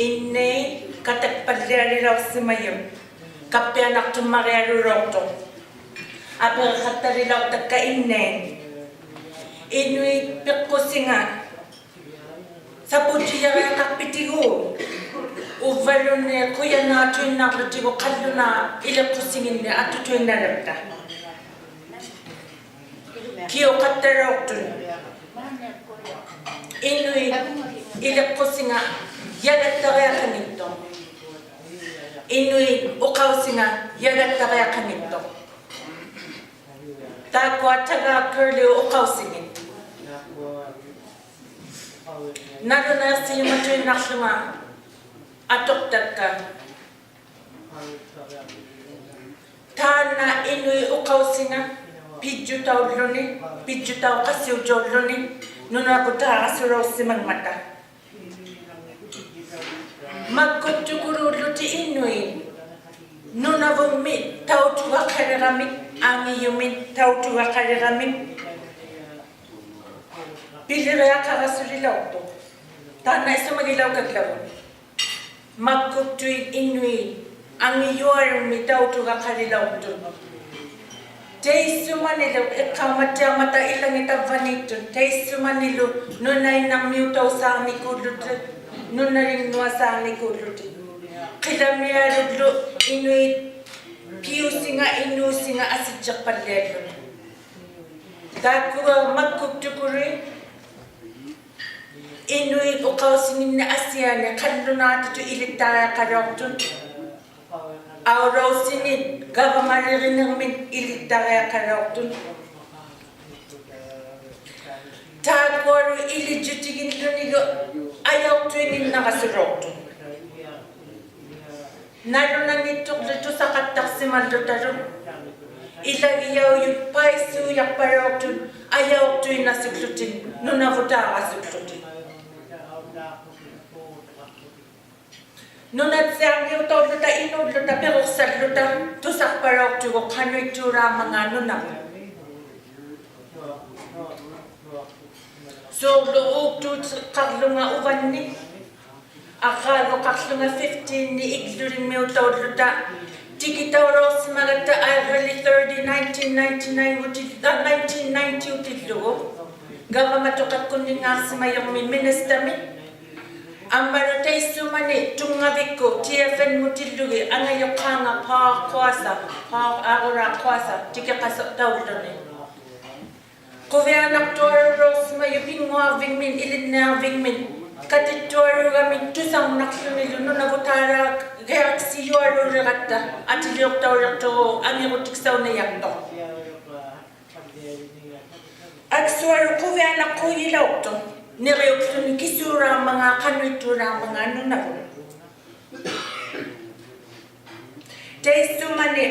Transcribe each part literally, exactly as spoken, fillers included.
Innait katakpallialilauqsimajuq, kappianaqtummarialulauqtuq. Apiriqattarilauqtakka innait. Inuit piqqusinga, sapujjijariaqaqpitigu? Uvvaluunniit qujanaatuinnarlutigu qallunaajuq iliqqusinginni atutuinnalapta. Kiuqattalauqtun. Inuit iliqqusinga jagattariaqanngittuq. Inuit uqausinga jagattariaqanngittuq. Taakkua Tagak Curlew uqausingit. Nalunaiqsijumatuinnaqłunga atuqtakka. Taanna inuit uqausinga pijjutaulluni, pijjutauqasiutaulluni, nunavutaarasulauqsimangmata. Makkuktukuluullutik inuit, Nunavummi tautugaqaliramik, angijumik tautugaqaliramik, piliriaqarasulilauqtuq. Taanna isumagilaukaklavut. Makkuktuit inuit, angijuarummi tautugaqalilauqtut. Taissumanilu, iqqaumattiarmata ilangit tavvaniittut, taissumanilu nunainnarmiutausaarnikuullutik, nunalinnguasaarnikuullutik. Qilamialuglu inuit piusinga, inuusinga asijjiqpallialluni. Taakkua makkuktukului inuit uqausinginni asiani qallunaatitut ilittariaqalauqtut. Aulausinit gavamalirinirmit ilittariaqalauqtut. Taakkualu ilijjutigillunilu ajauqtuinginnarasulauqtut. Nalunanngittuqli tusaqattaqsimallutalu. Ilagijaujut paisuujaqpalauqtut ajauqtuinnasukłutik, nunavutaarasukłutik. Nunattiarmiutaulluta inuulluta piruqsalluta tusaqpalauqtugut qanuittuulaarmangaat Nunavut. Suurlu uuktuutiqarlunga uvanni, arraaguqarlunga fifteen-ni iglulingmiutaulluta, tikitaulauqsimagatta April thirty, nineteen ninety-nine-nguti-, aa, nineteen ninety-utillugu. Gavamatuqakkunninngaaqsimajurmi minister-mit. Ammalu taissumani tunngavikkut T F N-ngutillugit angajuqqaanga Paul Quassa, Paul Agura Quassa, tikiqasutaulluni. Quvianaqtualulauqsimajuq pinnguarvingmit, ilinniarvingmit, katittualugamik tusarnaqłunilu nunavutaalagiaqsijualuuliratta, atiliuqtauliqtuq angirutiksaunnijaqtuq. Aksualu quvianaqquujilauqtuq, niriukłuni kisuulaarmangaat, qanuittuulaarmangaat Nunavut. Taissumani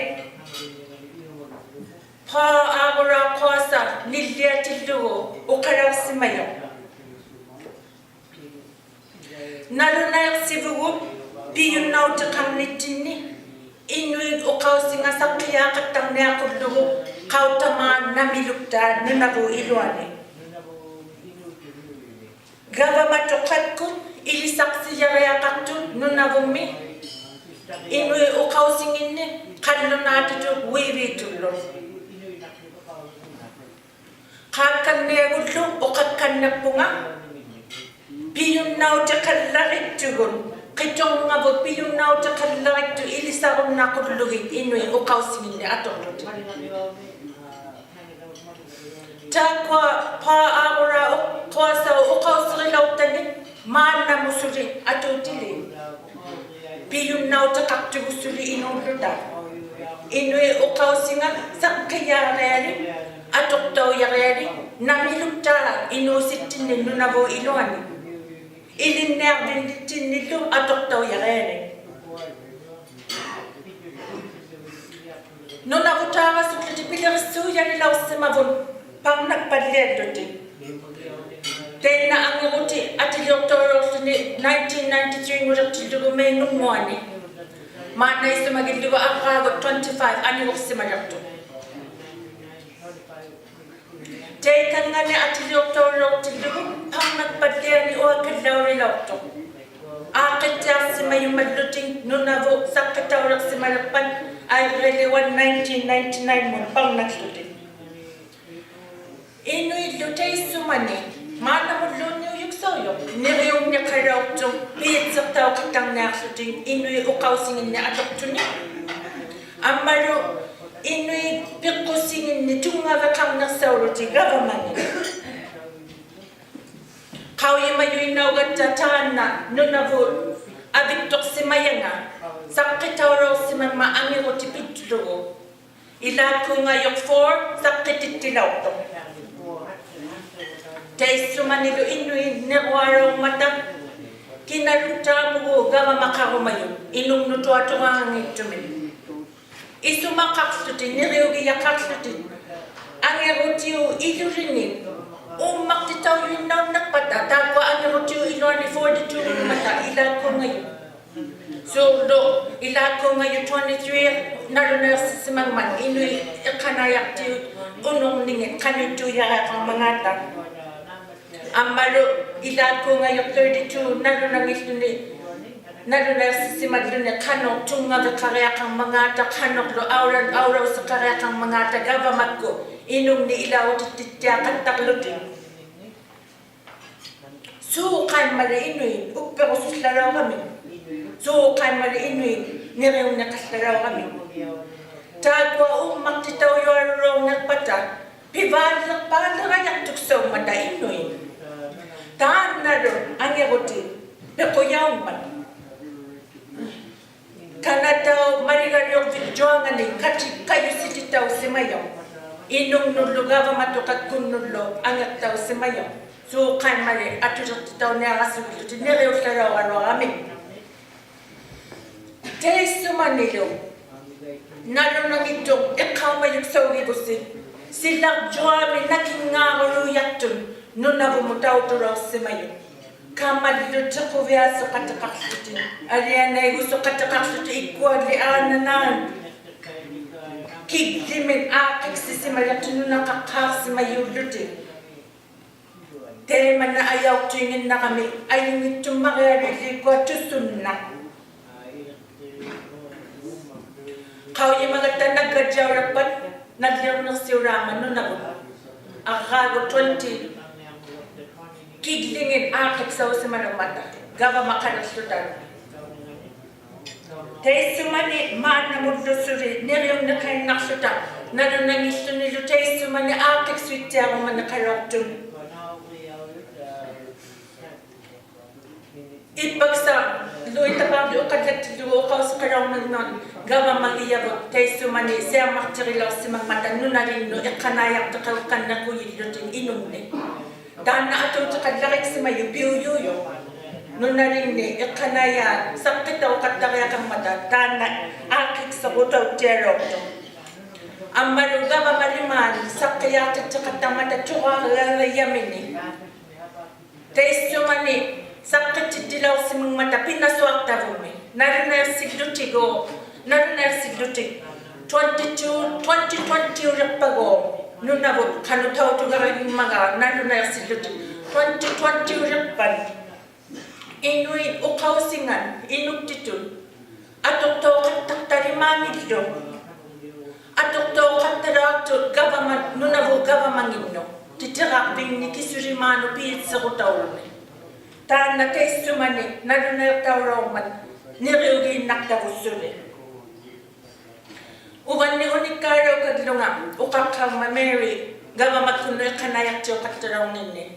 Paul Agura Quassa nilliatillugu uqalauqsimajuq. Nalunaiqsivugut pijunnautiqarnittinni inuit uqausinga saqqijaaqattarniaqullugu qautamaat namiluktaat Nunavut iluani. Gavamatuqakkut ilisaqsijariaqaqtut Nunavummi inuit uqausinginni qallunaatitut uiviitullu. Qaakkannigullu uqakkanniqpunga pijunnautiqallagittugut, qitunngavuq pijunnautiqallagittuq ilisarunnaqqullugit inuit uqausinginni atuqłutik. Taakkua Paul Agura Quassa uqausirilauqtani maannamut suli atuutilik. Pijunnautiqaqtugut suli inuulluta. Inuit uqausinga saqqijaarialik, atuqtaujarialik, namiluktaat inuusittinni Nunavut iluani. Ilinniarvinittinnillu atuqtaujarialik. Nunavutaarasukłutik pilirisuujalilauqsimavut parnakpalliallutik. Taanna angiruti atiliuqtaulauqłuni nineteen ninety-three-nguliqtillugu May-nguani. Maanna isumagillugu arraagut twenty-five aniguqsimaliqtuq. Taikannani atiliuqtaulauqtillugu parnakpalliani uaqallaulilauqtuq. Aaqqittiaq ᖃᐅᔨᒪᓪᓗᑎᒃ ᓄᓇᕗᑦ ᓴᖅᑭᑕᐅᓕᖅᓯᒪᓕᖅᐸᑦ ᐊᐃᕐᕆᓕ one nineteen ninety-nine-ᒧᑦ ᐸᕐᓇᖅᖢᑎᒃ. ᐃᓄᐃᓪᓗ ᑕᐃᔅᓱᒪᓂ ᒫᓐᓇᒧᓪᓘᓐᓃᖑᔪᒃᓴᐅᔪᖅ ᓂᕆᐅᓐᓂᖃᓚᐅᖅᑐᖅ ᐱᔨᑦᓯᖅᑕᐅᖃᑦᑕᕐᓂᐊᖅᖢᑎᒃ ᐃᓄᐃᑦ ᐅᖃᐅᓯᖏᓐᓂᒃ ᐊᑐᖅᑐᓂᒃ. ᐊᒻᒪᓗ ᐃᓄᐃᑦ ᐱᖅᑯᓯᖏᓐᓂᒃ ᑐᙵᕕᖃᕐᓂᖅᓴᐅᓗᑎᒃ ᒐᕙᒪᖏᑦ. ᖃᐅᔨᒪᔪᐃᓐᓇᐅᒐᑦᑕ ᑖᓐᓇ ᓄᓇᕗᑦ ᐊᕕᒃᑐᖅᓯᒪᔭᖓ ᓴᖅᑭᑕᐅᓚᐅᖅᓯᒪᖕᒪᑦ ᐊᖏᕈᑎ ᐱᓪᓗᒍ. ᐃᓛᒃᑰᖓᔪᖅ four ᓴᖅᑭᑎᑦᑎᓚᐅᖅᑐᖅ. ᑕᐃᔅᓱᒪᓂᓗ ᐃᓄᐃᑦ ᓂᕈᐊᓚᐅᕐᒪᑕ ᑭᓇᓗᑦᑖᒧᒍ ᒐᕙᒪᖃᕈᒪᔪᑦ ᐃᓄᖕᓄᑦ ᑐᐊᑐᕌᖓᙱᑦᑐᒥᒃ. ᐃᓱᒪᖃᖅᖢᑎᒃ, ᓂᕆᐅᒋᔭᖃᖅᖢᑎᒃ ᐊᖏᕈᑎᐅᑉ ᐃᓗᓕᖏᑦ ᐆᒻᒪᖅᑎᑕᐅᔪᐃᓐᓇᐅᓐᓂᖅᐸᑕ, ᑖᒃᑯᐊ ᐊᖏᕈᑎᐅᑉ ᐃᓗᐊᓂ forty-two-ᖑᒻᒪᑕ ᐃᓛᒃᑰᖓᔪᖅ. ᓲᕐᓗ ᐃᓛᒃᑰᖓᔪᖅ twenty-three ᓇᓗᓇᐃᖅᓯᓯᒪᖕᒪᑦ ᐃᓄᐃᑦ ᐃᖅᑲᓇᐃᔭᖅᑎᐅᑉ ᐅᓄᕐᓂᖏᑦ ᖃᓄᐃᑦᑑᔭᕆᐊᖃᕐᒪᖔᑕ. ᐊᒻᒪᓗ ᐃᓛᒃᑰᖓᔪᖅ thirty-two ᓇᓗᓇᙱᖦᖢᓂ, ᓇᓗᓇᐃᖅᓯᓯᒪᓪᓗᓂ ᖃᓄᖅ ᑐᙵᕕᖃᕆᐊᖃᕐᒪᖔᑕ, ᖃᓄᕐᓗ ᐊᐅᓚ-, ᐊᐅᓚᐅᓯᖃᕆᐊᖃᕐᒪᖔᑕ ᒐᕙᒪᒃᑯᑦ ᐃᓄᖕᓂᒃ ᐃᓚᐅᑎᑦᑎᑦᑎᐊᖃᑦᑕᕐᓗᑎᒃ. ᓲᖃᐃᒻᒪᓕ ᐃᓄᐃᑦ ᐅᒃᐱᕈᓱᓪᓚᓚᐅᕋᒥᒃ? ᓲᖃᐃᒻᒪᓕ ᐃᓄᐃᑦ ᓂᕆᐅᓐᓂᖃᓪᓚᓚᐅᕋᒥᒃ? ᑖᒃᑯᐊ ᐆᒻᒪᖅᑎᑕᐅᔪᐊᓗᓚᐅᕐᓂᖅᐸᑕ ᐱᕚᓪᓕ-, ᐸᓪᓕᕋᔭᖅᑐᒃᓴᐅᒻᒪᑕ ᐃᓄᐃᑦ. ᑖᓐᓇᓗ ᐊᖏᕈᑎ ᐱᖁᔭᐅᒻᒪᑦ. ᑲᓇᑕᐅᑉ ᒪᓕᒐᓕᐅᕐᕕᒡᔪᐊᖓᓂᒃ ᑲᑎ-, ᑲᔪᓯᑎᑕᐅᓯᒪᔪᖅ. ᐃᓄᖕᓄᓪᓗ ᒐᕙᒪᑐᖃᒃᑯᓐᓄᓪᓗ ᐊᖏᖅᑕᐅᓯᒪᔪᖅ. ᓲᖃᐃᒻᒪᓕ ᐊᑐᓕᖅᑎᑕᐅᓂᐊᕋᓱᒋᓪᓗᑎᒃ ᓂᕆᐅᓪᓚᓚᐅᕋᓗᐊᕋᒥᒃ. ᑕᐃᔅᓱᒪᓂᓗ ᓇᓗᓇᙱᑦᑐᖅ ᐃᖅᑲᐅᒪᔪᒃᓴᐅᒋᕗᓯ ᓯᓚᕐᔪᐊᒥ ᓇᑭᙶᕈᓘᔭᖅᑐᑦ ᓄᓇᕗᒧᑦ ᑕᐅᑐᓚᐅᖅᓯᒪᔪᑦ. ᑲᒪᓪᓗᑎᑦ ᖁᕕᐊᓱᖃᑎᖃᖅᖢᑎᒃ, ᐊᓕᐊᓇᐃᒍᓱᖃᑎᖃᖅᖢᑎᒃ ᐃᒃᑯᐊᓪᓕ ᐋᓇᓈᑦ. ᑭᒡᓕᒥᑦ ᐋᖅᑭᒃᓯᓯᒪᓕᖅᑐᑦ ᓄᓇᖃᖅᑳᖅᓯᒪᔫᓪᓗᑎᒃ. ᑕᐃᒪᓐᓇ ᐊᔭᐅᖅᑐᐃᖏᓐᓇᕋᒥᒃ ᐊᔪᙱᑦᑐᒻᒪᕆᐊᓗᐃᓪᓗ ᐃᒃᑯᐊ ᑐᓱᓐᓇ. ᖃᐅᔨᒪᒐᑦᑕ ᓇᒡᒐᑦᑎᐊᓚᖅᐸᑦ ᓇᓪᓕᐅᕐᓂᖅᓯᐅᓛᒻᒪᑦ ᓄᓇᕗᑦ. ᐊᕐᕌᒍᑦ twenty ᑭᒡᓕᖏᑦ ᐋᖅᑭᒃᓴᐅᓯᒪᓗᒻᒪᑕ ᒐᕙᒪᖃᓕᖅᖢᑕ. ᑕᐃᔅᓱᒪᓂ ᒫᓐᓇᒧᓪᓗ ᓱᓕ ᓂᕆᐅᓐᓂᖃᐃᓐᓇᖅᖢᑕ ᓇᓗᓇᙱᖦᖢᓂᓗ ᑕᐃᔅᓱᒪᓂ ᐋᖅᑭᒃᓱᐃᑦᑎᐊᕈᒪᓂᖃᓚᐅᖅᑐᑦ. ᐃᑉᐸᒃᓴᖅ ᓗᐃ ᑕᐹᕐᔪᒃ ᐅᖃᓪᓚᑦᑎᓪᓗᒍ ᐅᖃᐅᓯᖃᓚᐅᕐᓂᕐᒧᑦ ᒐᕙᒪᒋᔭᕗᑦ ᑕᐃᔅᓱᒪᓂ ᓯᐊᒻᒪᖅᑎᒋᓚᐅᖅᓯᒪᖕᒪᑕ ᓄᓇᓕᖕᓄᑦ ᐃᖅᑲᓇᐃᔭᖅᑎᖃᐅᒃᑲᓐᓂᖁᔨᓪᓗᑎᒃ ᐃᓄᖕᓂᒃ. ᑖᓐᓇ ᐊᑑᑎᖃᓪᓚᕆᒃᓯᒪᔪᑦ ᐱᐅᔫᔪᖅ. ᓄᓇᓕᖕᓂᒃ ᐃᖅᑲᓇᐃᔮᑦ ᓴᖅᑭᑕᐅᖃᑦᑕᕆᐊᖃᕐᒪᑕ ᑖᓐᓇ ᐋᖅᑭᒃᓴᕈᑕᐅᑦᑎᐊᓚᐅᖅᑐᖅ. ᐊᒻᒪᓗ ᒐᕙᒪᓕᒫᑦ ᓴᖅᑭᔮᖅᑎᑦᑎᖃᑦᑕᕐᒪᑕ ᑐᕌᕆᐊᕆᔭᒥᓂᒃ. ᑕᐃᔅᓱᒪᓂ ᓴᖅᑭᑎᑦᑎᓚᐅᖅᓯᒪᖕᒪᑕ ᐱᓇᓱᐊᖅᑕᕗᒻᒥ. ᓇᓗᓇᐃᖅᓯᓪᓗᑎᒎᖅ, ᓇᓗᓇᐃᖅᓯᓪᓗᑎᒃ. Twenty-two, twenty twenty-ᐅᓕᖅᐸᒎᖅ ᓄᓇᕗᑦ ᖃᓄᖅ ᑕᐅᑐᒐᕆᒋᖕᒪᖔᑦ ᓇᓗᓇᐃᖅᓯᓪᓗᑎᒃ. Twenty twenty-ᐅᓕᖅᐸᑦ ᐃᓄᐃᑦ ᐅᖃᐅᓯᖓᑦ ᐃᓄᒃᑎᑐᑦ ᐊᑐᖅᑕᐅᖃᑦᑕᖅᑕᓕᒫᖏᓪᓗ. ᐊᑐᖅᑕᐅᖃᑦᑕᓚᐅᖅᑐᑦ ᒐᕙᒪ-, ᓄᓇᕗᑦ ᒐᕙᒪᖏᓐᓄᑦ ᑎᑎᕋᕐᕕᖕᓂᒃ ᑭᓱᓕᒫᓄᑦ ᐱᔨᑦᓯᕈᑕᐅᓗᓂ. ᑖᓐᓇ ᑕᐃᔅᓱᒪᓂ ᓇᓗᓇᐃᖅᑕᐅᓚᐅᕐᒪᑦ ᓂᕆᐅᒌᓐᓇᖅᑕᕗᑦ ᓱᓕ. ᐅᕙᓐᓂᒃ ᐅᓂᒃᑳᓚᐅᑲᓪᓗᖓ ᐅᖃᖅᑲᐅᒻᒪᑦ Mary ᒐᕙᒪᒃᑯᓐᓄᑦ ᐃᖅᑲᓇᐃᔭᖅᑎᐅᖃᑦᑕᓚᐅᕐᓂᓐᓂᒃ.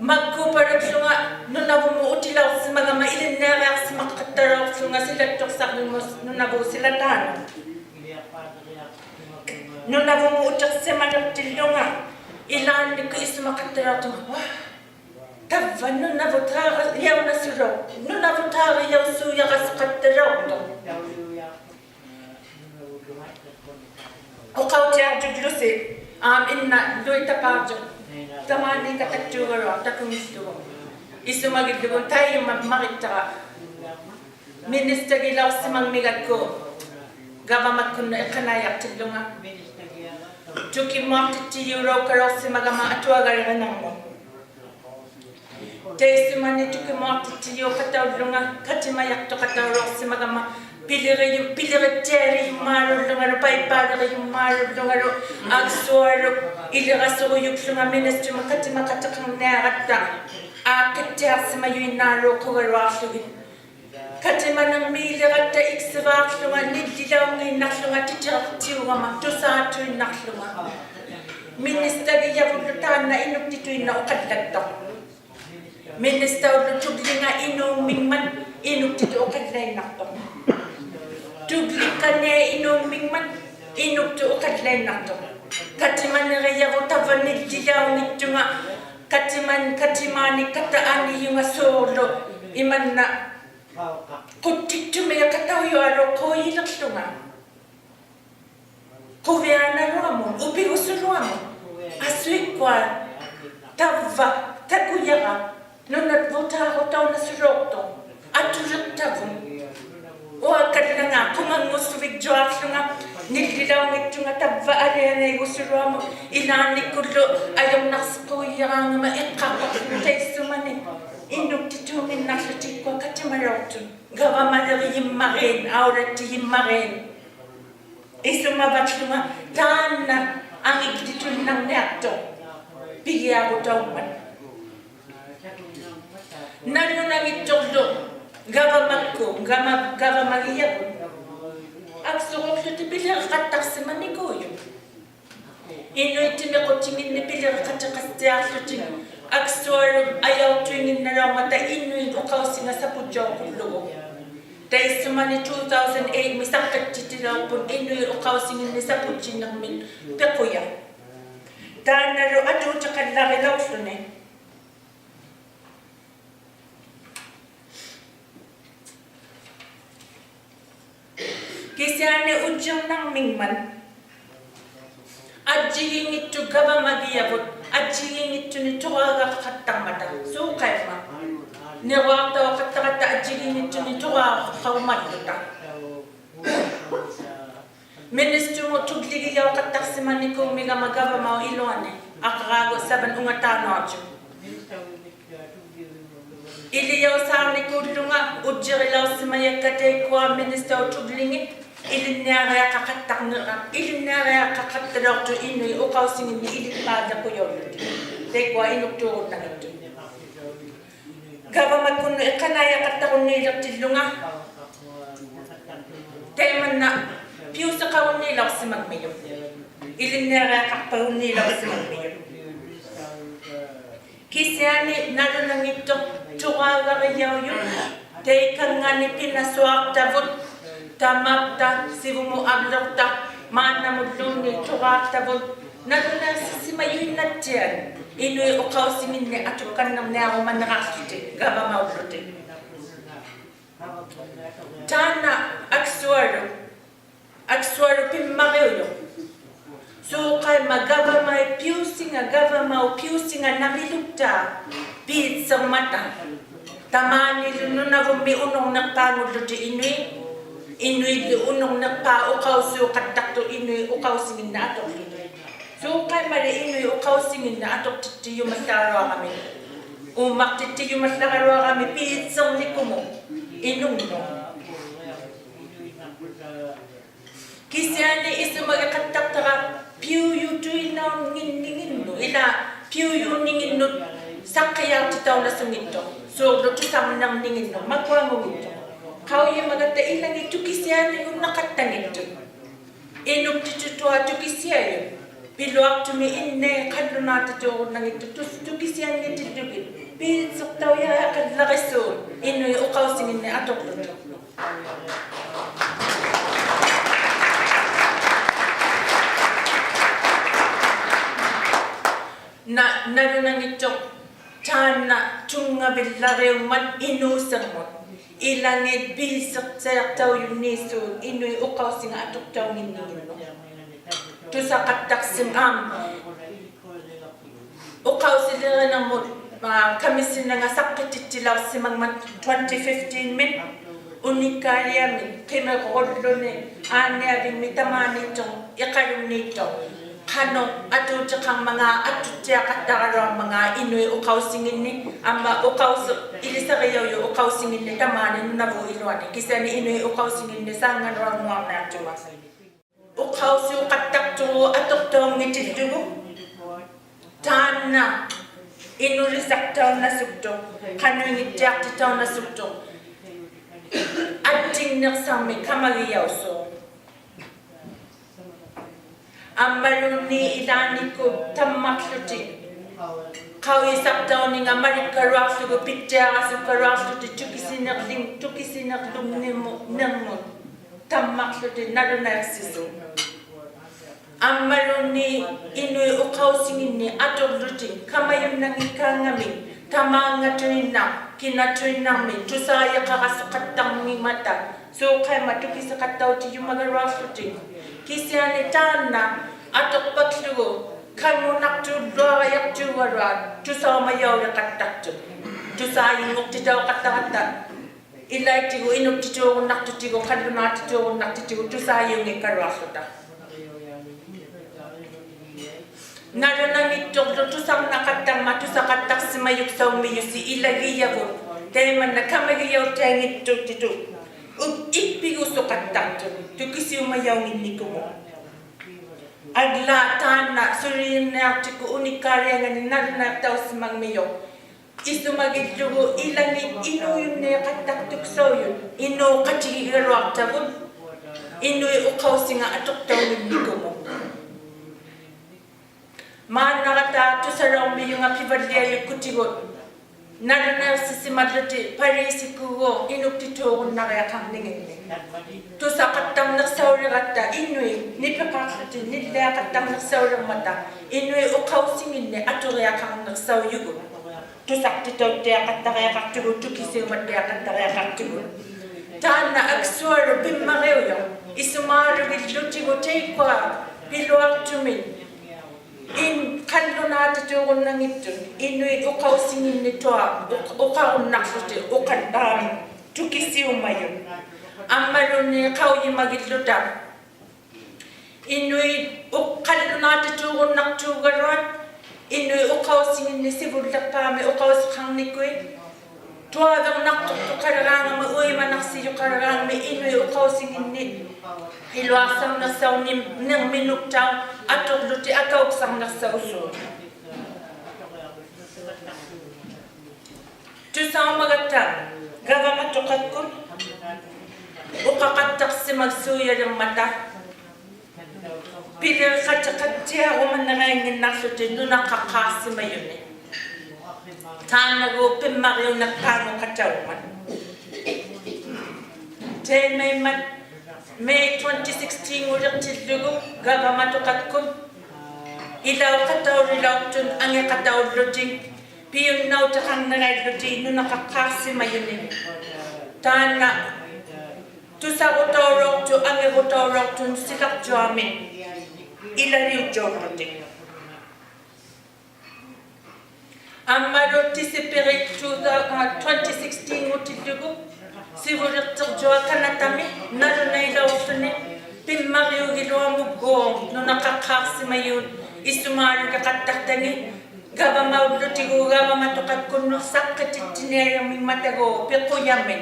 ᒪᒃᑰᐸᓗᒃᖢᖓ ᓄᓇᕗᒧᑦ ᐅᑎᓚᐅᖅᓯᒪᒐᒪ ᐃᓕᓐᓂᐊᕆᐊᖅᓯᒪᖃᑦᑕᓚᐅᖅᖢᖓ ᓯᓚᑦᑐᖅᓴᕐᓂᕐᒧᑦ ᓄᓇᕗᑦ ᓯᓚᑖᓄᑦ. ᓄᓇᕗᒧᑦ ᐅᑎᖅᓯᒪᓕᖅᑎᓪᓗᖓ ᐃᓛᓐᓂᒃᑯᑦ ᐃᓱᒪᖃᑦᑕᓚᐅᖅᑐᖓ. ᑕᕝᕙ ᓄᓇᕗᑦ ᑕᕆᔭᐅᓇᓱᓚᐅ-, ᓄᓇᕗᑦ ᑕᕆᔭᐅᓲᔭᕋᓱᖃᑦᑕᓚᐅᖅᑐᖅ. ᐅᖃᐅᑎᐊᕐᔪᒡᓗᓯ, ᐋᒻ, ᐃᓐᓇ ᓗᐃᑕᐹᕐᔪᒃ ᑕᒫᓃᖃᑦᑕᖅᑑᒐᓗᐊᖅ ᑕᑯᖏᓪᓗᒍ. ᐃᓱᒪᒋᓪᓗᒍ ᑕᐃᒪ ᒪᕆᑦᑕᕋ ᒥᓂᔅᑕᒋᓚᐅᖅᓯᒪᖕᒥᒐᒃᑯ ᒐᕙᒪᒃᑯᓐᓄᑦ ᐃᖅᑲᓇᐃᔭᖅᑎᓪᓗᖓ. ᑐᑭᒧᐊᖅᑎᑦᑎᔨᐅᓚᐅᑲᓚᐅᖅᓯᒪᒐᒪ ᐊᑐᐊᒐᓕᕆᓂᕐᒧᑦ. Taissumani tukimuaqtittiyuqataullunga, katimajaqtuqataulauqsimagama, piliriyu-, pilirittiyalijummaaluullungalu, paippaalijummaaluullungalu, aksualu, ilirasurujukłunga ministrymut katimaqatiqarniaratta, aaqqittiaqsimajuinnaaluuqugaluaqługit. Katimanirmiiliratta iksivaaqłunga, nillilaungiinnaqłunga, titiqtiugama, tusaatuinnaqłunga. Ministagijavullu taanna inuktituinnaq uqallaktuq. Ministaullu tuglinga inuummingmat inuktitut uqallainnaqtuq. Tuglikkania inuummingmat inuktut uqallainnaqtuq. Katimanigijavut tavva nillilaunngittunga, katiman-, katimaanikkata anijunga suurlu, imanna quttiktumiiqataujualuuqujiliqłunga. Quvianaluamut, upigusuluamut, asuikkua, tavva, takujara, nunavutaaqutaunasuluuqtuq, atuliqtavut. Uakallanga, qunganngusuvigjuaqłunga, nillilaunngittunga tavva alianaigusuluamut, ilaannikkullu ajurnaqsiqujaraangama iqqaqpaqłunga taissumani, inuktituunginnaqłutik ukkua katimalauqtut, gavamalirijimmagiin, aulattijimmagiin. Isumavakłunga taanna angiktituinnarniaqtuq pigiarutaummat. Nalunanngittuqlu gavamakkut, gama-, gavamagijavut. Aksuruuqłutik piliriqattaqsimanikuujut. Inuit timiqutinginni piliriqatiqattiaqłutik aksualu ajautuinnginnalaungmata inuit uqausinga sapujjauqullugu. Taissumani two thousand eight-mi saqqittittilauqput inuit uqausinginni sapujjinirmit piquja. Taannalu atuutiqallarilauqłuni. Kisiani ujjirnarmingmat ajjigiinngittut gavamagijavut ajjigiinngittuni turaugaqaqattarmata, suuqaimma. Niruaqtauqattaratta ajjigiinngittuni turaugaqaumalluta. Ministrymut tugligijauqattaqsimanikuumigama gavamaup iluani, aqaraagu seven ungataanaujuk. Ilijausaarnikuullunga ujjirilauqsimajakka taikkua ministaup tuglingit ilinniariaqaqattarnira, ilinniariaqaqattalauqtut inuit uqausinginni ilippaalliqujaullutik. Taikkua inuktuurunnanngittuq. Gavamakkunnut iqqanaijaqattarunniiliqtillunga. Taimanna piusiqarunniilauqsimangmijut. Ilinniariaqaqparunniilauqsimangmijut. Kisiani nalunanngittuq turaugarijaujut, taikannganit pinasuaqtavut, tamapta, sivumut avliqta, maannamulluunniit turaaqtavut, nalunaiqsisimajuinnattiat, inuit uqausinginni atukkannirniarumaniraqłutik, gavamaullutik. Taanna aksualu, aksualu pimmariujuq. Suuqaimma gavamai piusinga, gavamaup piusinga namiluktaa piitsirmata. Tamaanilu Nunavummi unurniqpaangullutik inuit, inuillu unurniqpaa uqausiuqattaqtut inuit uqausinginni atuqłutik. Suuqaimmali inuit uqausinginni atuqtittijumallaraluarami, uummaqtittijumallaraluarami piitsirnikumut inungnut. Kisiani isumagiqattaqtara piujutuinnaunninginnut, ilaa piujuunninginnut saqqijaaqtitaunasunngittuq, suurlu tusarnirninginnut makuangunngittuq. Qaujimagatta ilangit tukisianijunnaqattanngittuq. Inuktitut tukisiajut. Piluaqtumi innait qallunaatituurunnanngittuq tus-, tukisianngitillugit. Piitsiqtaujariaqallarisuut inuit uqausinginni atuqłutik. Na-, nalunanngittuq taanna tunngavillariungmat inuusirmut. Ilangit piisiqtijaqtaujunniisuut inuit uqausinga atuqtaunginninginnut. Tusaqattaqsim-, aam, uqausilirinirmut, aa, kamisinanga saqqitittilauqsimangmat twenty fifteen-mit, unikkaaliamit, qimirulluni, aanniavingmi tamaaniittuq, iqalunniittuq. Qanuq atuutiqarmangaat, atuttiaqattaraluarmangaat inuit uqausinginni, amma uqausi-, ilisarijaujut uqausinginni tamaani nunavut iluani, kisiani inuit uqausinginni saangaluarnguarniaqtunga. Uqausiuqattaqtugut atuqtaunngittillugu, taanna inulisaqtaunasuktuq, qanuinngittiaqtitaunasuktuq, attingniqsamik kamagijausuuq. Ammaluunniit ilaanikkut tammaqłutik qaujisaqtauninga malikkaluaqługu pittiarasukkaluaqłutik tukisinirling-, tukisinirlungnirmu-, nirmut tammaqłutik nalunaiqsisuuq. Ammaluunniit inuit uqausinginni atuqłutik kamajunnanngikkaangamik tamaangatuinnaq kinatuinnarmik tusaajaqarasuqattarngimmata, suuqaimma tukisiqattautijumagaluaqłutik. Kisiani taanna atuqpakługu kanngunaqtuulluarajaqtuugaluaq tusaumajauliqattaqtut. Tusaajinnguqtitauqattaratta ilaitigut inuktituurunnaqtutigut qallunaatituurunnaqtutigut tusaajiunngikkaluaqłuta. Nalunanngittuqłu tusarnaqattarmat tusaqattaqsimajuksaummijusi ilagijavut, taimanna kamagijautianngittuqtitut, uk-, ikpigusuqattaqtut tukisiumajaunnginnikumut. Aglaat taanna sulijunniaqtikkut unikkaalianganit nalunaiqtausimangmijuq. Isumagillugu ilangit inuujunniiqattaqtuksaujut, inuuqatigigaluaqtavut inuit uqausinga atuqtaunnginnikumut. Maannarata tusalaurmijunga pivalliajukkutigut nalunaiqsisimallutik paliisikkuuguuq inuktituurunnariaqarninginni. Tusaqattarniqsauliratta inuit nipiqaqłutik nilliaqattarniqsaulirmata inuit uqausinginni aturiaqarniqsaujugut. Tusaqtitauttiaqattariaqaqtugut, tukisiumattiaqattariaqaqtugut. Taanna aksualu pimmariujuq isumaalugillutigu taikkua piluaqtumit in-, qallunaatituurunnanngittut inuit uqausinginni tua uq-, uqarunnaqłutik uqal-, aam, tukisiumajut. Ammaluunniit qaujimagilluta inuit uq-, qallunaatituurunnaqtuugaluat inuit uqausinginni sivulliqpaami uqausiqarnikuit. Tuavernaqtuqtuqaleraangama uimanaqsijuqaleraangami inuit uqausinginni iluaqsarniqsaunirminuktauq atuqłutik akauksarniqsausuuq. Tusaumagatta gavamatuqakkut uqaqattaqsimagsuujalirmata piliriqatiqattiarumannariannginnaqłutik nunaqaqqaaqsimajuni. Taannagu pimmariuniqpaanguqataungmat. Taimaimmat May twenty sixteen-nguliqtillugu gavamatuqakkut ilauqataulilauqtut angiqataullutik piunnautiqarniraillutik nunaqaqqaaqsimajuni. Taanna tusarutaulauqtut angirutaulauqtut silaqjuamit ilaliuttuullutik. Ammalu Tisipiri two thou-, aa, twenty sixteen-ngutillugu sivuliqtirjuaq Kanatami nalunailauqłuni pimmariugiluamugguuq nunaqaqqaaqsimajut isumaalugiqattaqtangit gavamaullutigu gavamatuqakkunnut saqqittiniajarmingmatagu piqujamit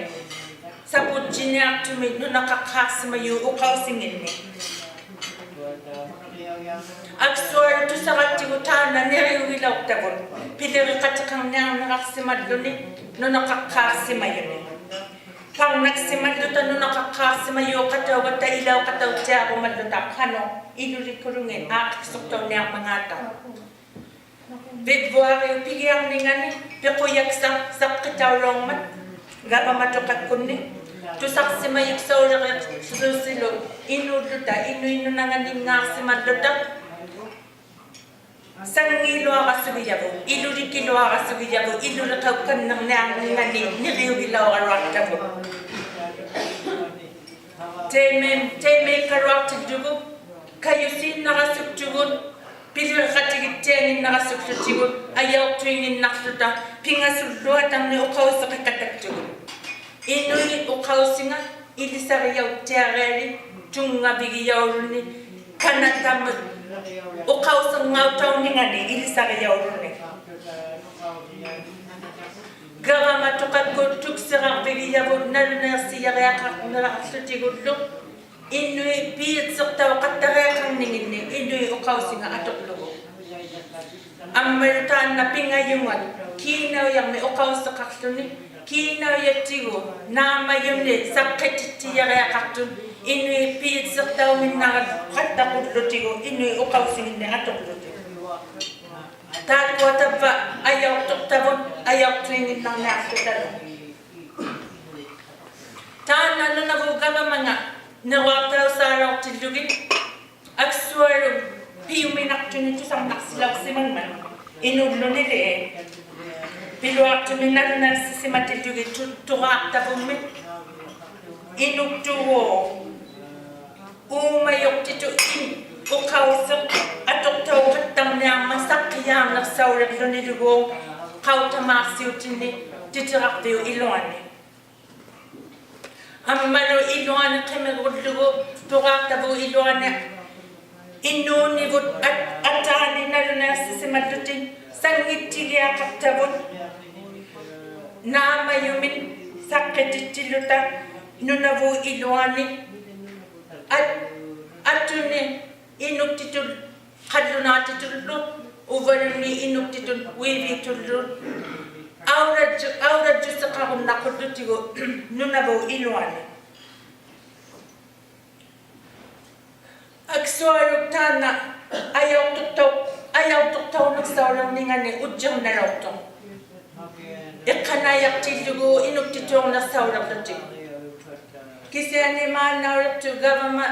sapujjiniaqtumit nunaqaqqaaqsimajut uqausinginni. Aksualu tusaqattigu taanna niriugilauqtavut piliriqatiqarniarniraqsimalluni nunaqaqqaaqsimajuni. Parnaksimalluta nunaqaqqaaqsimajuuqataugatta ilauqatauttiarumalluta qanuq ilulikulungit aaqqiksuqtauniarmangaata. Vivvuariup pigiarningani piqujaksaq saqqitaulaurmat gavamatuqakkunni tusaqsimajuksauliqłutilu inuulluta inuit nunanganinngaaqsimalluta sanngiiluarasugijavut, ilulikiluarasugijavut, iluliqaukkannirniarningani niriugilauraluaqtavut. Taimai-, taimaikkaluaqtillugu kajusiinnarasuktugut piliriqatigittianginnarasukłutigut ajauqtuinnginnaqłuta pingasulluatarnik uqausiqakataktugut. Inuit uqausinga ilisarijauttiarialik tunngavigijauluni Kanatamut uqausingauttauninganik ilisagijauluni. Gavamatuqakkut tuksirarvigijavut nalunaiqsijariaqarniqarlutigullu inuit piitsiqtauqattariaqarninginni inuit uqausinga atuqlugu. Ammalu taanna pingajunga kiinaujamik uqausiqaqłuni, kiinaujatigu naamajunit saqqitittijariaqaqtut inuit piitsiqtauminnaqattaqullutigu inuit uqausinginni atuqlugu. Taakkua tavva ajauqtuqtavut ajauqtuinnginnarniaqłutalu. Taanna Nunavut gavamanga niruaqtausaalauqtillugit aksualuk piuminaqtunik tusarnaqsilauqsimangmat inullunili piluaqtumik nalunaiqsisimatillugit tu-, turaaqtavummi inuktuguuq uumajuqtitut in-, uqausiq atuqtauqattarniarmat saqqijaarniqsaulirluniliguuq qautamaaqsiutinni titiraqviup iluani. Ammalu iluani qimirullugu turaaqtavuup iluani inuunivut at-, ataani nalunaiqsisimallutik sanngittigiaqaqtavut naamajumit saqqitittilluta Nunavut iluani at-, atuni inuktitut qallunaatitullu, uvaluni inuktitut uiviitullu, aulajju-, aulajjusiqarunnaqullutigu Nunavut iluani. Aksualuk taanna ajauqtuqtau-, ajauqtuqtauniqsaulirningani ujjirnalauqtuq. Iqqanaijaqtillugu inuktituurniqsaulirlutik. Kisiani maannauliqtut gavama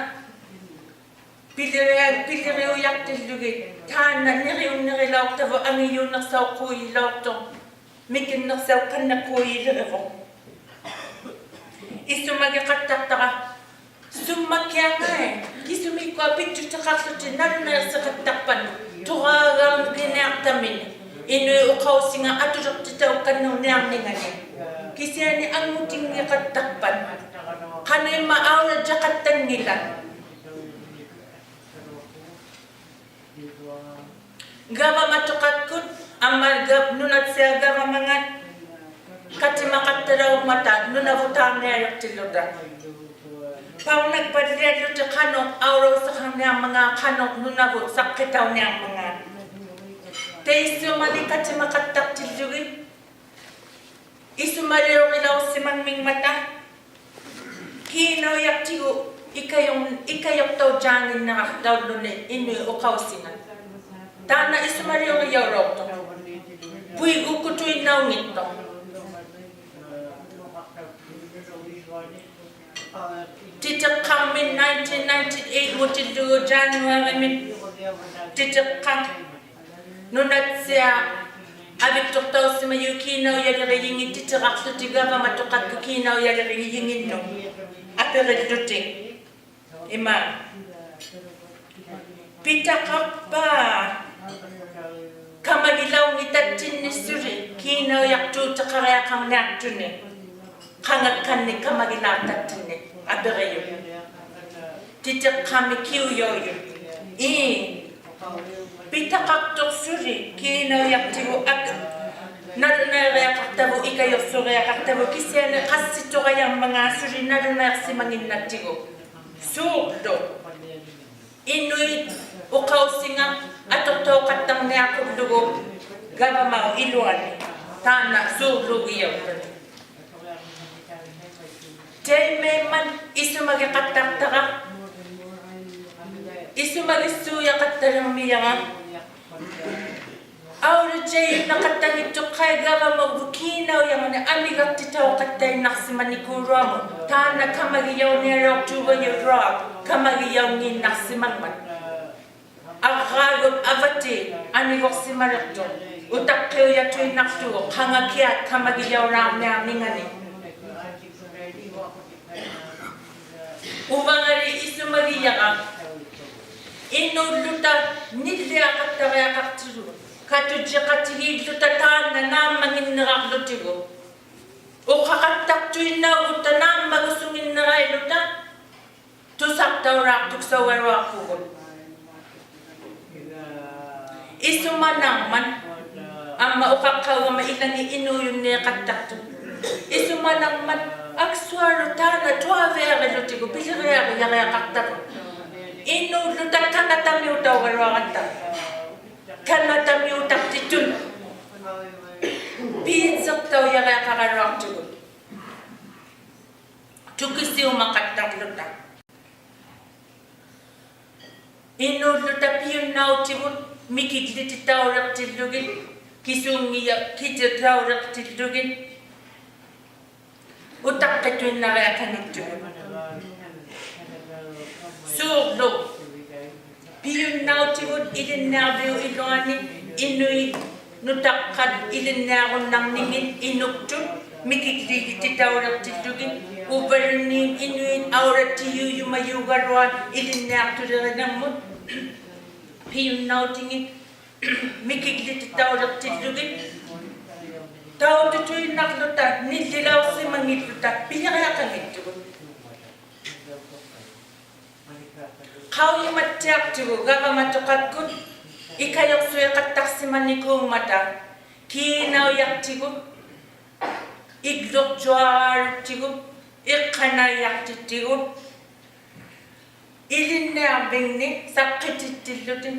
Piliriu-, piliriujaqtillugit taanna niriunnirilauqtavut angijuuniqsauqujilauqtuq mikinniqsauqqanniqujilirivuq. Isumagiqattaqtara, summa kiangai, kisumikkua pitjutiqaqłutik nalunaiqsiqattaqpat turaaganginiaqtamin inuit uqausinga atuliqtitauqqannirniarningani. Kisiani angutinngiqattaqpat. Qanuimma aulajjaqattanngila. Gavamatuqakkut amma ga-, Nunatsia gavamangat katimaqattalaurmata Nunavutaarniajuqtilluta. Paunakpalliallutik qanuq aulausiqarniarmangaat, qanuq Nunavut saqqitauniarmangaat. Taissumani katimaqattaqtillugit isumaliurilauqsimangmingmata kiinaujaqtigu ikajun-, ikajuqtaujaanginniraqtauluni inuit uqausinga. Taanna isumaliurijaulauqtuq. Puigukutuinnaunngittuq. Titiqqammi nineteen ninety-eight-ngutillugu January-mi titiqqaq Nunatsia avittuqtausimajuq kiinaujalirijingit titiraqłutik gavamatuqakkut kiinaujalirijinginnut apirillutik. Ima. Pitaqaqpa kamagilaungitattinni suli kiinaujaqtuutiqariaqarniaqtuni? Qangakkanni kamagilaaqtattinni apirijuq. Titiqqammi kiujaujut. Ii. Pitaqaqtuq suli kiinaujaqtigu ak-, nalunairiaqaqtavut, ikajuqsuriaqaqtavut, kisiani qassiturajarmangaat suli nalunaiqsimanginnattigu. Suurlu. Inuit uqausinga atuqtauqattarniaqullugu gavamaup iluani. Taanna suurluugijauluni. Taimaimmat isumagiqattaqtara, isumagissuujaqattalirmijara. Aulajainnaqattanngittuq qai gavamauq kiinaujangani amigaqtitauqattainnaqsimanikuuluamut. Taanna kamagijaunialauqtuugajut, kamagijaungiinnaqsimangmat. Arraagut avatit aniguqsimaliqtuq. Utaqqiujatuinnaqługu qangakiaq kamagijaulaarniarningani. Uvangali isumagijara. Inulluta nilliaqattariaqaqtillugu. Katujjiqatigiilluta taanna naammanginniraqłutigu. Uqaqattaqtuinnaugutta naammagusunginnirailuta. Tusaqtaulaaqtuksaugaluaqpugut. ᐃᓱᒪᓇᕐᒪᑦ, ᐊᒻᒪ ᐅᖃᖅᑲᐅᒐᒪ ᐃᓚᖏᑦ ᐃᓅᔪᓐᓃᖃᑦᑕᖅᑐᑦ. ᐃᓱᒪᓇᕐᒪᑦ ᐊᒃᓱᐊᓗᒃ ᑖᓐᓇ ᑐᐊᕕᐊᕆᓗᑎᒍ ᐱᓕᕆᐊᕆᔭᕆᐊᖃᖅᑕᕗᑦ. ᐃᓅᓪᓗᑕ ᑲᓇᑕᒥᐅᑕᐅᒐᓗᐊᕋᑦᑕ. ᑲᓇᑕᒥᐅᑕᖅᑎᑐᑦ ᐲᓲᖅᑕᐅᔭᕆᐊᖃᕋᓗᐊᖅᑐᒍᑦ. ᑐᑭᓯᐅᒪᖃᑦᑕᕐᓗᑕ. ᐃᓅᓪᓗᑕ ᐱᔪᓐᓇᐅᑎᕗᑦ ᒥᑭᒡᓕᑎᑕᐅᓕᖅᑎᓪᓗᒋᑦ, ᑭᓲᙱᔭ-, ᑭᑎᑕᐅᓕᖅᑎᓪᓗᒋᑦ, ᐅᑕᖅᑭᑐᐃᓐᓇᕆᐊᖃᙱᑦᑐᒍᑦ. ᓲᕐᓗ ᐱᔪᓐᓇᐅᑎᕗᑦ ᐃᓕᓐᓂᐊᕐᕕᐅᑉ ᐃᓗᐊᓂ ᐃᓄᐃᑦ ᓄᑕᖅᑲᑦ ᐃᓕᓐᓂᐊᕈᓐᓇᕐᓂᖏᑦ ᐃᓄᒃᑐᑦ ᒥᑭᒡᓕᑎᑕᐅᓕᖅᑎᓪᓗᒋᑦ, ᐅᕝᕙᓘᓐᓃᑦ ᐃᓄᐃᑦ ᐊᐅᓚᑦᑎᔨᐅᔪᒪᔫᒐᓗᐊᑦ ᐃᓕᓐᓂᐊᖅᑐᓕᕆᓂᕐᒧᑦ, ᐱᔪᓐᓇᐅᑎᖏᑦ ᒥᑭᒡᓕᑎᑕᐅᓕᖅᑎᓪᓗᒋᑦ, ᑕᐅᑐᑐᐃᓐᓇᕐᓗᑕ ᓂᓪᓕᓚᐅᖅᓯᒪᙱᓪᓗᑕ ᐱᓕᕆᐊᖃᙱᑦᑐᒍᑦ. ᖃᐅᔨᒪᑦᑎᐊᖅᑐᒍᑦ ᒐᕙᒪᑐᖃᒃᑯᑦ ᐃᑲᔪᖅᓱᐃᖃᑦᑕᖅᓯᒪᓂᑰᖕᒪᑕ ᑮᓇᐅᔭᖅᑎᒍᑦ, ᐃᒡᓗᕐᔪᐊᕌᓗᑦᑎᒍᑦ, ᐃᖅᑲᓇᐃᔭᖅᑎᑦᑎᒍᑦ, ᐃᓕᓐᓂᐊᕐᕕᖕᓂ ᓴᖅᑭᑎᑦᑎᓪᓗᑎᒃ.